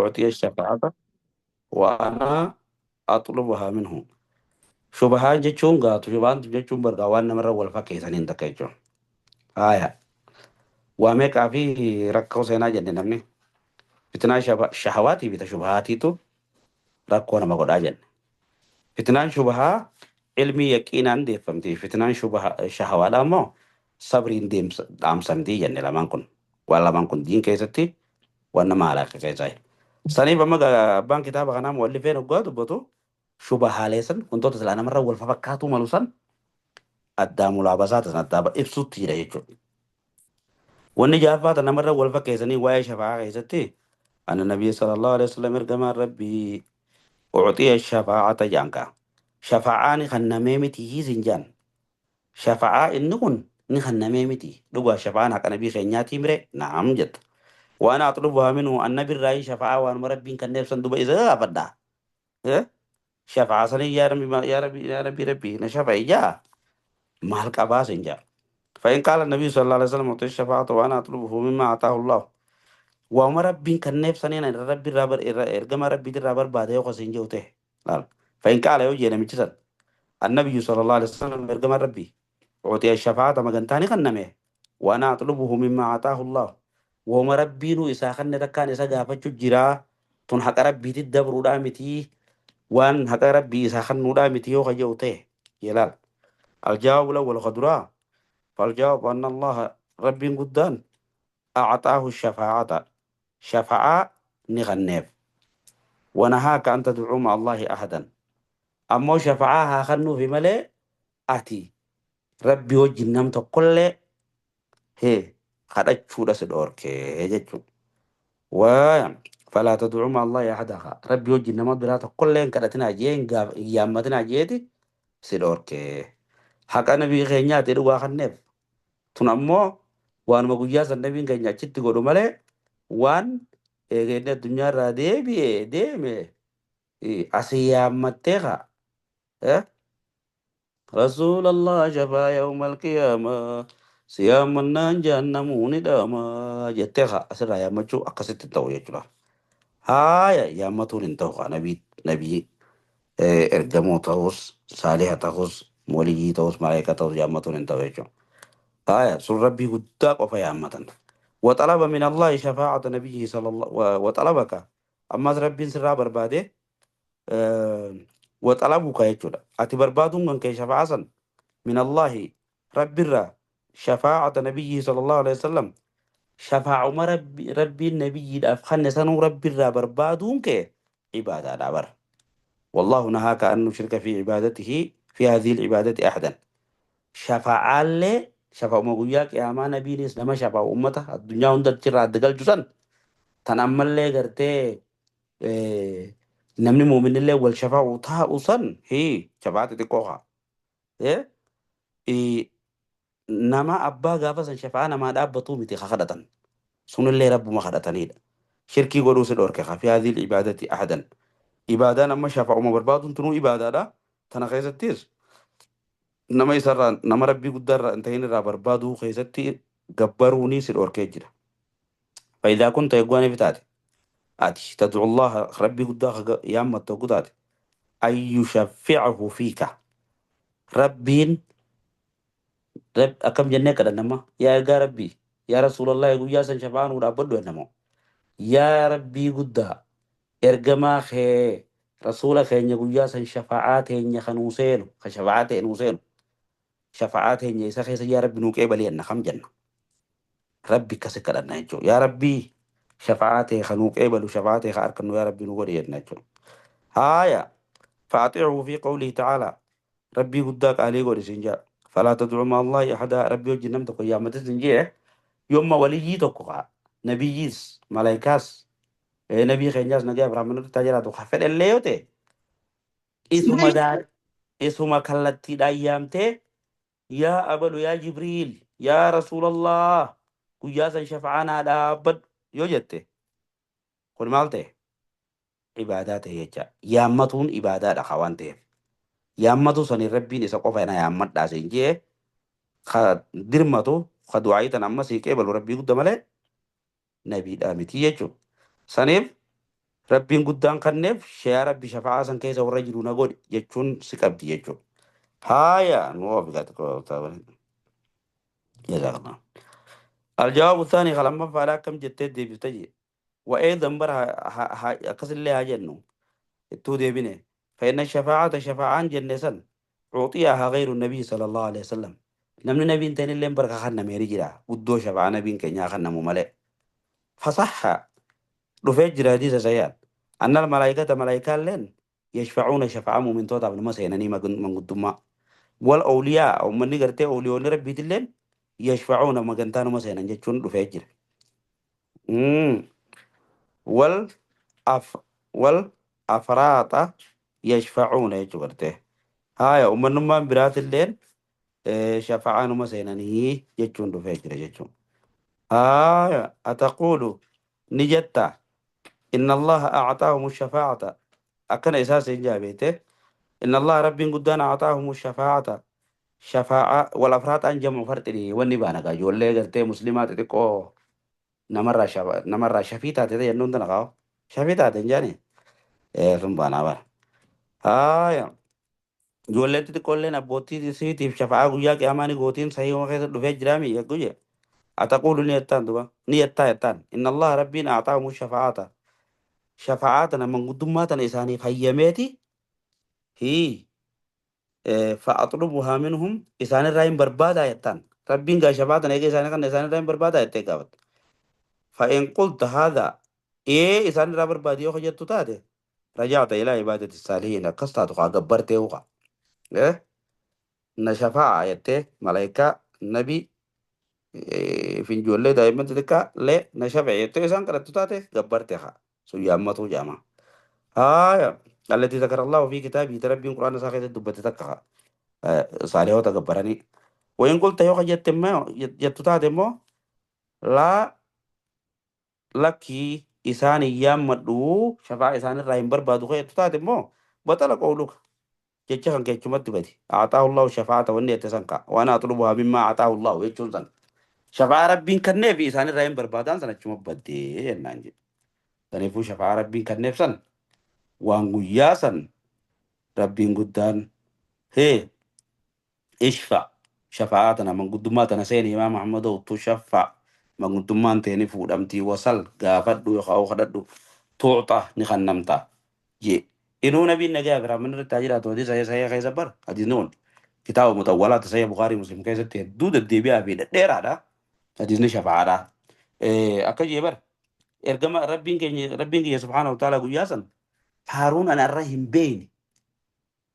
أعطي الشفاعة وأنا أطلبها منه. Shubahaa jechuun gaatu shubhaan jechuun bargaa waan namarra wal fakkeessaniin takka jechuudha. Haaya waa meeqaa fi rakkoo seenaa jenne namni fitinaa shahawaatii fi shubahaatiitu rakkoo nama godhaa jenne. Fitinaan shubahaa ilmii yaqiinaan deeffamti. Fitinaan shahawaadhaa immoo sabriin dhaamsamtii jenne lamaan kun. Waan lamaan kun diin keessatti waan nama halaaka keessaa. Saniif amma abbaan kitaaba kanaa mu'allifeen hoggaa dubbatu shubahaalee san wantoota silaa namarra wal fakkaatuu malu san addaa mulaabasaa tan addaa ibsutti jira jechuudha. Wanni jaaffaa tan namarra wal fakkeessanii waa'ee shafaa keessatti anna nabiyyi sallallahu alaihi wasallam ergamaan rabbii ucxiya shafaa'ata jaanka. Shafaa'aan kannamee miti hiisin jaan. Shafa'aa inni kun ni kannamee miti. Dhugaa shafa'aan haqa nabii keenyaatii mire naam jetta. Waan axlubuhaa minhu annabi irraa shafa'aa waanuma rabbiin kanneef san duba isa gaafadha. Shafa'aa sanii yaa rabbi yaa rabbi yaa rabbi rabbi na shafa'i jaa maal qabaa sin jaa. فإن قال النبي صلى الله عليه وسلم أعطي الشفاعة وأنا أطلبه مما أعطاه الله وما ربي كنف سنين ربي رابر إرجما ربي رابر بعد يوم سين جوته لا فإن قال يوجي أنا مجلس النبي صلى الله عليه وسلم إرجما ربي أعطي الشفاعة ما كنتاني كنمه وأنا أطلبه مما أعطاه الله وما ربي نو إسا خن تكان إسا غافة جرا تون حق ربي تدبر ودامتي وان حق ربي إسا خن ودامتي يوخ جوته يلال الجواب الأول خدرا فالجواب أن الله ربي قدان أعطاه الشفاعة شفاعة نغنف ونهاك أن تدعو مع الله أحدا أما شفاعة خنو في ملء أتي ربي وجه نمت كل هي خرج شو دورك جتشو و فلا تدعو مع الله أحدا ربي وجه نمت بلا كل إن كرتنا جين يامتنا جيتي سدورك حق نبي خينيا تدعو خنف tun ammoo waanuma guyyaa san nabiin keenya achitti godhu malee waan eegeenni addunyaa irraa deebi'e deeme asii yaammattee kaa rasuulallah shafaa yawmal qiyaamaa si yaammannaan jahannamuu ni dhaama jettee kaa asirraa yaammachuu akkasitti hin ta'u jechuudha. Haaya yaammatuun hin ta'u kaa nabii nabii ergamoo ta'us saaliha ta'us waliyyii ta'us malaayika ta'us yaammatuun hin ta'u jechuudha. آية سر ربي قداك وفيامة وطلب من الله شفاعة نبيه صلى الله وطلبك أما ربي سر برباده أه وطلبك يجولا أتي بربادون من كي شفاعة من الله رب الرا شفاعة نبيه صلى الله عليه وسلم شفاعة ما ربي ربي النبي الأفخان سنو رب الرا بربادون كي عبادة العبر والله نهاك أن نشرك في عبادته في هذه العبادة أحدا شفاعة shafaa'uma guyyaa qiyaamaa nabiinis nama shafaa'u ummata addunyaa hunda achirraa adda galchu san tan ammallee gartee namni muuminillee wal shafaa'u taa'u san hii shafaa xixiqqoo haa nama abbaa gaafa san shafaa namaa dhaabbatuu miti ka kadhatan sunillee rabbuma kadhatanidha. Shirkii godhuu si dhorke fi haadhiil ibaadati ahadan ibaadaan amma shafaa'uma barbaaduun tunuu ibaadaadha tana keessattis nama isarraa nama rabbii guddaarraa hin ta'in irraa barbaaduu keessatti gabbaruuni si dhorkee jira. Faayidaa kun ta'e guwaaniif taate ati tad'u Allah rabbii guddaa yaammattu hogguu taate an yushaffi'ahu fiika rabbiin akkam jennee kadhanna amma yaa ergaa rabbii yaa rasuulallah guyyaa san shafa'aa nuu dhaabbadhu jenna yaa rabbii guddaa ergamaa kee rasuula keenya guyyaa san shafa'aa teenya kan nuu seenu kan shafa'aa ta'e nuu seenu shafa'aa teenya isa keessa yaa rabbi nuu qeebali jenna kam jenna rabbi akkasi kadhanna jechuudha yaa rabbii shafa'aa ta'e kan nuu qeebalu shafa'aa ta'e kan argannu yaa rabbi nuu godhi jenna jechuudha haaya فأطيعه في قوله تعالى ربي قداك عليه قول سنجا فلا تدعو مع الله أحدا ربي وجه نمتك يا متسنجي يوم ولي تقع نبيس ملايكاس نبي خنجاس نجا إبراهيم تاجرات وخفل اللي يوتي اسم دار اسم كلتي دايامتي يا أبلو يا جبريل يا رسول الله قياسا شفعنا دابد يوجدته قل مالته عباداته يجا يامتون عبادات أخوانته yaammatu sani rabbiin isa qofa na yaammadhaa siin jee ka dirmatu ka du'aayii tan amma sii qeebalu rabbii gudda malee nabiidhaa miti jechuudha. Saniif Rabbiin guddaan kanneef yaa Rabbi shafa'aa san keessa warra jiru na godhi jechuun si qabdi jechuudha. Haaya nu oofi. Jazakallah. الجواب الثاني خلما فعلا كم جتت دي بتجي وأيضا برها أكس اللي هاجنو التو دي بني فإن الشفاعة شفاعان جنسا أعطيها غير النبي صلى الله عليه وسلم. نمن نبي تاني اللي بركة خنا ميري جرا ودو شفاعة نبي كنيا خنا مملئ. فصح رفيج حديث سيان أن الملائكة ملائكة لين يشفعون شفاعة من توتا بالمسيح من قدما والأولياء أو من نقرتي أولياء ربي تلين يشفعون ما كنتانو مسيح جتشون رفيج وال أف والأفراط يشفعون يجورته هاي ومن ما برات الليل شفعان مسيح جتشون رفيج جتشون. هاي أتقول نجتا إن الله أعطاهم الشفاعة أكن إساس إنجابيته إن الله ربي قدان أعطاهم الشفاعة شفاعة والأفراد أن جمع فرد والنبانة قال لي قلت مسلمات تكو نمر شفا نمر شفيتا تدي ينون دنا شفيتا تنجاني ثم بانا بار. هاي جولة تقول لنا بوتي سيتي شفاعة ويا كأماني غوتين صحيح وما كذا دفع جرامي يقول أتقول نيتان دوا نيتا يتان إن الله ربنا أعطاهم الشفاعة شفاعتنا من قدماتنا إساني فيميتي هي فأطلبها منهم إساني رايم بربادا يتان ربين قا شفاعتنا إيجي إساني كان إساني رايم بربادا يتكابت. فإن قلت هذا إيه إساني را بربادي يخجت تاتي رجعت إلى عبادة الصالحين قصة قبرته وقع إيه نشفاعة يتي ملائكة نبي في جولة دائما تلك لا نشفع يتي إسان كرت تاتي قبرتها سيامته جامع. آية التي ذكر الله في كتابه تربي القرآن ساقط الدبة تكها صالحه تكبرني. وإن قلت يوخ يتم يتتاتمو لا لكي إساني يامدو شفاعة إساني الرحيم بربادو يتتاتمو بطل قولك جتشخن كيتشمت بدي أعطاه الله شفاعة وني يتسنكا وأنا أطلبها مما أعطاه الله يتشنسن شفاعة ربي كنفي إساني الرحيم بربادان سنة شمت بدي نانجي سنفو شفاعة ربي كنفسن وانغياسا ربي قدان هي اشفع شفاعتنا من قدماتنا سين إمام محمد وتشفع من قدمان تاني فودمتي وصل قافدو يخاو خددو تعطى نخنمتا جي إنو نبي النجاة من التاجرات ودي سيا سيا خيزة بر حديث نون كتاب مطولات سيا بخاري مسلم كيسة تدود الدبيع في دير هذا حديث نشفاعة أكجي بر إرجما ربين سبحانه وتعالى قياسا هارون أنا الرحم بيني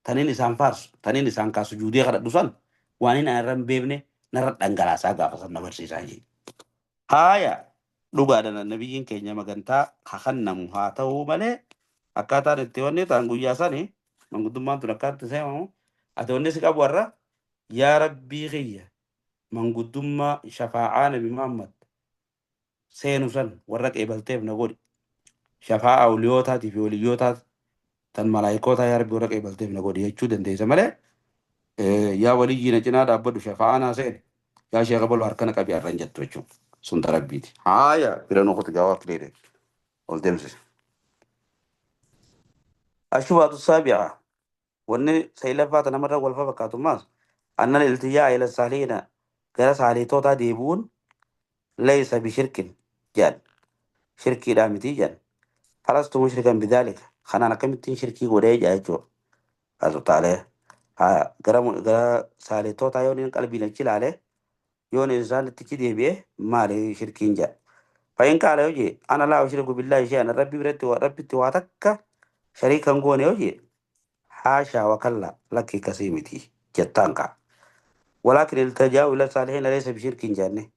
تنين إنسان فارس تنين إنسان كسجودي خرج دوسان وانين أنا الرحم بيني نرد أنجلا ساقا فصل نبرسي سانجي. هايا لغة النبيين كينيا مغنتا خخنا مهاتو ملي أكاتا نتيوني تانغو ياساني من قدوم تنكات تسمعوا أتوني سكاب ورا يا ربي غيا من قدوم شفاعة نبي محمد سينوسن ورك إبلتيف نقول شفاعة أوليوتا تفي أوليوتا تن ملايكوتا يا ربي ورك إبلتيف نقول يجود أنت زمله يا ولي نجنا دابدو شفاعة ناسين يا شيخ أبو الهركنة كبير رنجت وجو سندرك بيتي هايا بلا نقطة جواب كليري قلت الشبهة السابعة وأن سيلفات نمر والفبكات ماس أن الالتجاء إلى الصالحين جلس عليه توتا ديبون ليس بشرك جان شركي دامتي جان فلست مشركا بذلك خنا كم شركي ودي جايتو هذا تعالى ها غرام غرا صالح توتا يونين قلبي نجيل عليه يون إنسان تكيدي به مالي شركين جا فإن قال يجي أنا لا أشرك بالله شيئا ربي برت وربي تواتك شريكا غوني يجي حاشا وكلا لك كسيمتي جتانكا ولكن التجاء إلى الصالحين ليس بشرك جاني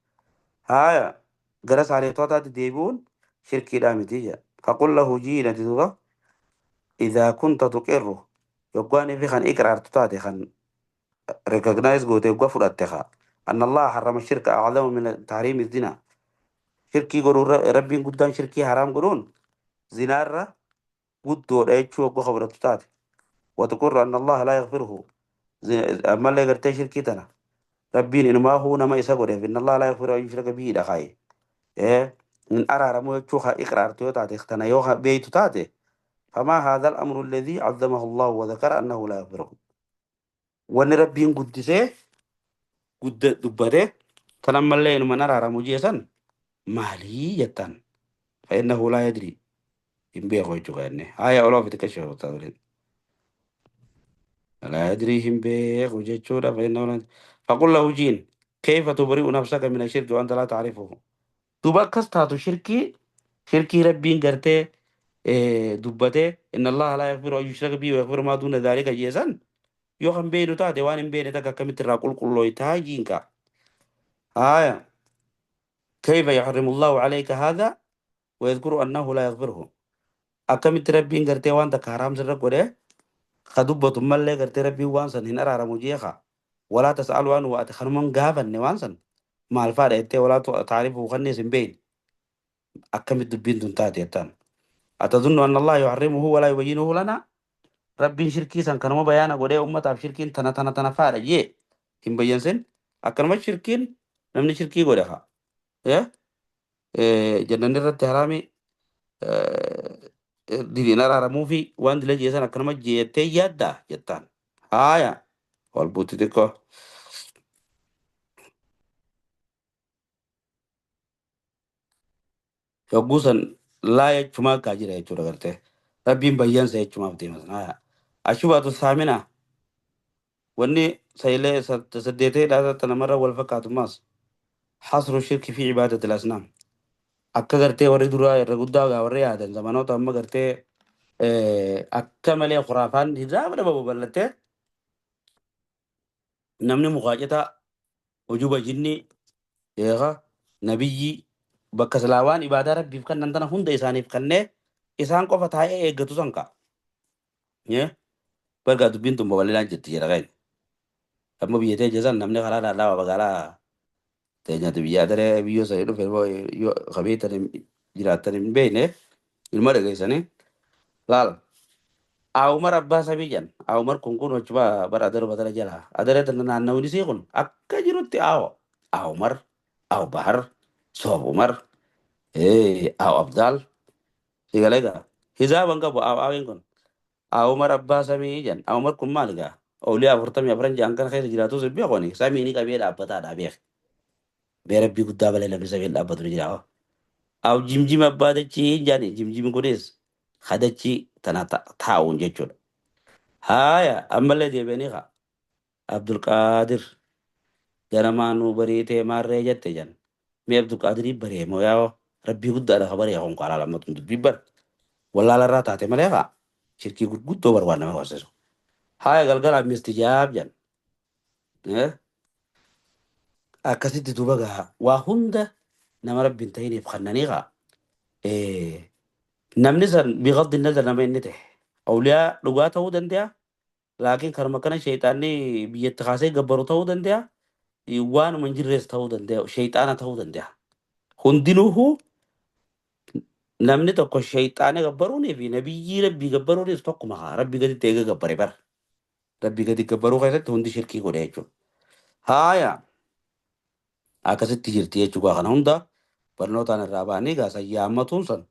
هايا جلس عليه توتا ديبون شركي دامتي فقل له جينا تدوبا إذا كنت تقره يقواني في خان إقرار تتاتي خان recognize قوتي وقفل التخا أن الله حرم الشرك أعظم من تحريم الزنا شركي قرون ربي قدام شركي حرام قرون زنارة قدو رأيتشو وقفل التاتي وتقر أن الله لا يغفره أما اللي قرتي شركي تنا ربي إنما هو نما يسقره إن الله لا يغفر أن يشرك به دخاي إيه Hin araaramu jechuu haa iqraartu yoo taate, tana yoo beeytu taate, famaa haadha al-amru alladhii cazzamahu Allahu wa dhakara annahu laa yaghfiruhu. Wanni Rabbiin guddisee gudda dubbate tan ammallee inuman araaramu jee san maalii jettaan? Fa innahu laa yadrii, hin beeku jechuu jenne. Haya, oloo fi xiqqeessu laa yadrii, hin beeku jechuudha. Fa innahu laa faqul lahu jiin kayfa tubri'u nafsaka min ashirki wa anta laa ta'rifuhu. Duuba akkas taatu, shirkii Rabbiin gartee dubbatee inna Allaha laa yaghfiru an yushraka bihi wa yaghfiru maa duuna dhaalika jeesan yoo kan beeynu taate, waan hin beekne takka akkamitti irraa qulqullooytaa jiinka. Haya, kayfa yuharrimu Allahu alayka hadha wa yadhkuru annahu laa yaghfiruhu. Akkamitti Rabbiin gartee waan takka haraam sirra godhe ka dubbatu mallee gartee Rabbiin waan san hin araaramu jeeka, walaa tas'alu anhu, ati kanuman gaafanne waan san maal faadha jettee, walaa taarifu kannees hin beeyne, akkamitti dubbiin tun taate jettaan? Atadhunnu anna Allaha yuharrimuhu walaa yubayyinuhu lana. Rabbiin shirkii san kanuma bayaana godhee ummataaf shirkiin tana tana tana faadha jee hin bayyansin, akkanuma shirkiin namni shirkii godhe haa jannanni irratti haraami, diliin araaramuu fi waan dila jeesan akkanuma jeettee yaaddaa jettaan? Haaya, wal buutti xiqqoo. Yogguu san laa jechumaa kaa jira jechuudha, gartee Rabbiin bayyansa jechumaaf deema san. Haaya, ashubatu saamina, wanni sayilee saddeetee dhaata namarra wal fakkaatu maas hasru shirki fi cibaadati asnaam. Akka gartee warri duraa irra guddaa gaa warri yaadan zamanoota amma gartee akka malee khuraafaan hizaaba dhaba babal'attee, namni muqaacitaa hujuba jinnii eega nabiyyi bakka silaa waan ibaadaa Rabbiif kennan tana hunda isaaniif kennee isaan qofa taa'ee eeggatu san ka'a. Bargaa dubbiin tun babal'inaan jirti jedha keenya. Amma biyya teenya san namni karaa naannawaa magaalaa teenyati biyya adaree biyyoo sanii dhufe yoo qabeettan jiraattan hin beekne ilma dhageessanii laala. Aumar abbaa samii jedhan. Aumar kun achuma bara adaruma tana jala. Adaree tana naannawni isii kun akka jirutti aawo. Aumar, Aaw Bahar, Soof Umar, Aaw Abdaal. Sigalee gaa. Hizaaban qabu aaw aawin kun. Aumar abbaa samii jedhan. Aumar kun maal gaa? Ooliyaa 44 jedhan kana keessa jiraatu si beekoni. Samii ni qabee dhaabbataadha beek. Bee Rabbii guddaa malee namni samiin dhaabbatu ni jira. Aaw jimjima abbaa dachii jedhani. Jimjimi kunis kadachii tana taa'uun jechuudha. Haaya, ammallee deebi'anii kaa. Abdulqaadir ganamaa nuu bariitee maarree jette jan. Mee Abdulqaadirii baree moo yaa Rabbii guddaadha ka baree kun karaa lammatu dubbii bar. Wallaala irraa taate malee kaa shirkii gurguddoo bar waan nama horsiisu. Haaya, galgala mistijaab jan. Akkasitti duuba gaa waa hunda nama Rabbiin ta'iniif kannanii kaa. Namni san biqaddi nazar nama inni ta'e. Awliyaa dhugaa ta'uu danda'a. Laakiin kanuma kana sheexaanni biyyatti kaasee gabbaru ta'uu danda'a. Waanuma hin jirres ta'uu danda'a. Sheexaana ta'uu danda'a. Hundinuuhu namni tokko sheexaana gabbaruunii fi nabiyyii Rabbii gabbaruunis tokkuma haa Rabbii gaditti eega gabbare bara. Rabbii gadi gabbaruu keessatti hundi shirkii godhe jechuudha. Haaya, akkasitti jirti jechuudha. Kana hunda barnootaan irraa ba'anii gaasa yaammatuun san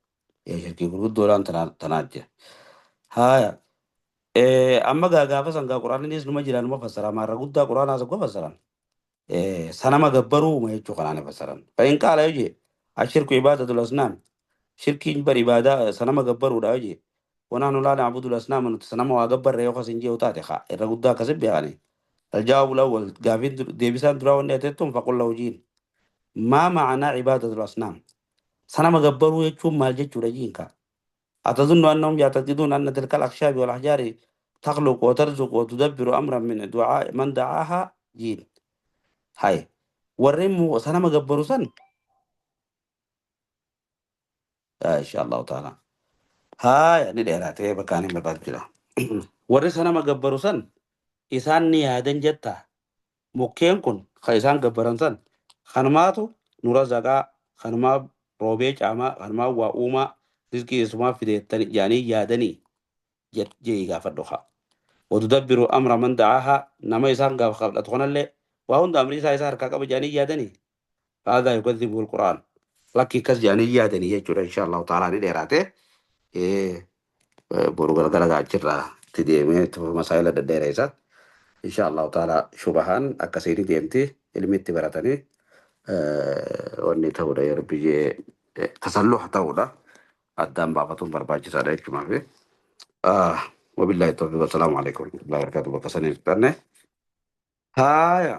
shirkii gurguddoodhaan tanaa jira. Haaya, amma gaa gaafa san gaa quraaninis numa jira, numa fassara maarra guddaa quraanaa tokko fassaran. Sanama gabbaruu jechuu kanaan fassaran. Fa'in qaala yoo jee ashirku ibaadatul asnaam, shirkiin bar ibaadaa sanama gabbaruudha yoo jee, ونحن لا نعبد الأصنام, nuti sanama waa gabbarre yoo kasin jee taate haa irra guddaa akkasit beekani. الجواب الأول, gaafiin deebisaan duraa wanni atettuun, فقل له jiin ما معنى عبادة الأصنام, sanama gabbaruu jechuun maal jechuudha jiinka. أتظن أنهم يعتقدون أن تلك الأخشاب والأحجار تخلق وترزق وتدبر أمرا من دعاء من دعاها جين. هاي warreen sanama gabbaru san إن شاء الله تعالى. هاي ni dheeraatee bakka ani barbaadu jira. Warri sanama gabbaru san isaan ni yaadan jetta mukkeen kun kan isaan gabbaran san kanumaatu nu razaqaa, kanumaa roobee caamaa, kanumaa waa uumaa, rizqii isumaa fideettani jedhanii yaadanii jee gaafadhu haa. وتدبر أمر من دعاها, nama isaan gaaf qabdhatu kanallee waa hunda amrii isaa harkaa qaba jedhanii yaadanii. فهذا يكذبه القرآن. Lakki akkas jedhanii yaadanii jechuudha. Insha Allahu ta'ala ni dheeraate. Boru galgala gaachirraa itti deemee masaa'ila dhedheereessa. Insha Allahu ta'ala shubahaan akkasiin deemti ilmi itti baratanii wanni ta'uudha yeroo biyyee tasalluha ta'uudha. Addaan baafatuun barbaachisaadha jechuumaaf. Wabillahi tawfiq, wassalaamu alaikum warahmatullahi wabarakatuh. Bakka saniif fixanne. Haaya.